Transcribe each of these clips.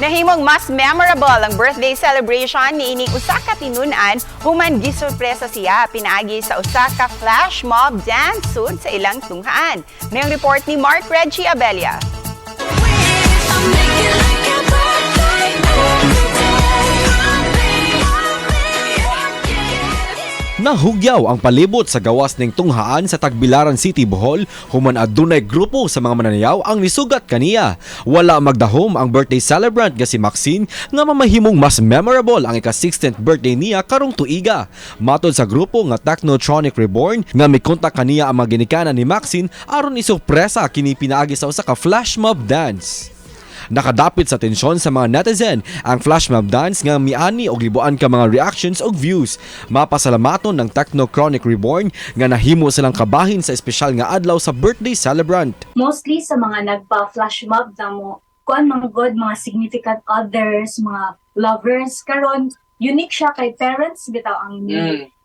Nahimong mas memorable ang birthday celebration ni ining usa ka tinun-an human gisorpresa siya pinaagi sa usa ka flash mob dance sud sa ilang tunghaan. Mayong report ni Mark Reggie Abella. I make it like your birthday every day. Nahugyaw ang palibot sa gawas ning tunghaan sa Tagbilaran City, Bohol, human adunay grupo sa mga mananayaw ang nisugat kaniya. Wala magdahom ang birthday celebrant nga si Maxine nga mamahimong mas memorable ang ika-16th birthday niya karong tuiga. Matod sa grupo nga Technotronic Reborn nga mikontak kaniya ang mga ginikanan ni Maxine aron isurpresa kini pinaagi sa usa ka flash mob dance. Nakadapit sa tensyon sa mga netizen ang flash mob dance nga miani og libuan ka mga reactions og views. Mapasalamaton ng Technochronic Reborn nga nahimo silang kabahin sa espesyal nga adlaw sa birthday celebrant. Mostly sa mga nagpa-flash mob na mo, kuan mga god, mga significant others, mga lovers. Karon unique siya kay parents bitaw ang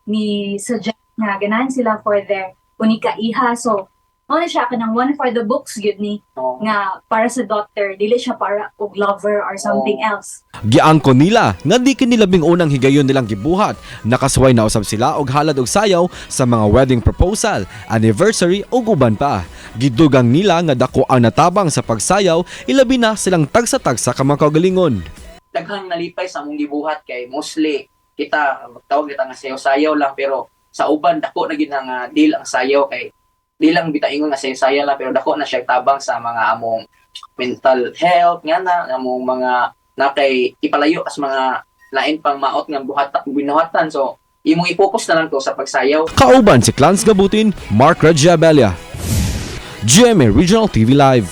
ni suggest nga ganahan sila for their unika iha. So, mao na siya kanang one for the books gyud ni nga para sa daughter, dili siya para og lover or something else. Giangko nila nga di kini labing unang higayon nilang gibuhat. Nakasuway na usab sila og halad og sayaw sa mga wedding proposal, anniversary ug uban pa. Gidugang nila nga dako ang natabang sa pagsayaw, ilabi na silang tagsa-tagsa ka mga kaugalingon. Daghang nalipay sa among gibuhat kay mostly kita magtawag kita nga sayaw-sayaw lang, pero sa uban dako na gid nga deal ang sayaw kay di lang bita ingon nga sayaw-sayaw lang, pero dako na siya tabang sa mga among mental health nga na among mga na kay ipalayo as mga lain pang maot nga buhat binuhatan, so imong i-focus na lang to sa pagsayaw. Kauban si Clans Gabutin, Mark Regiabelia. GMA Regional TV Live.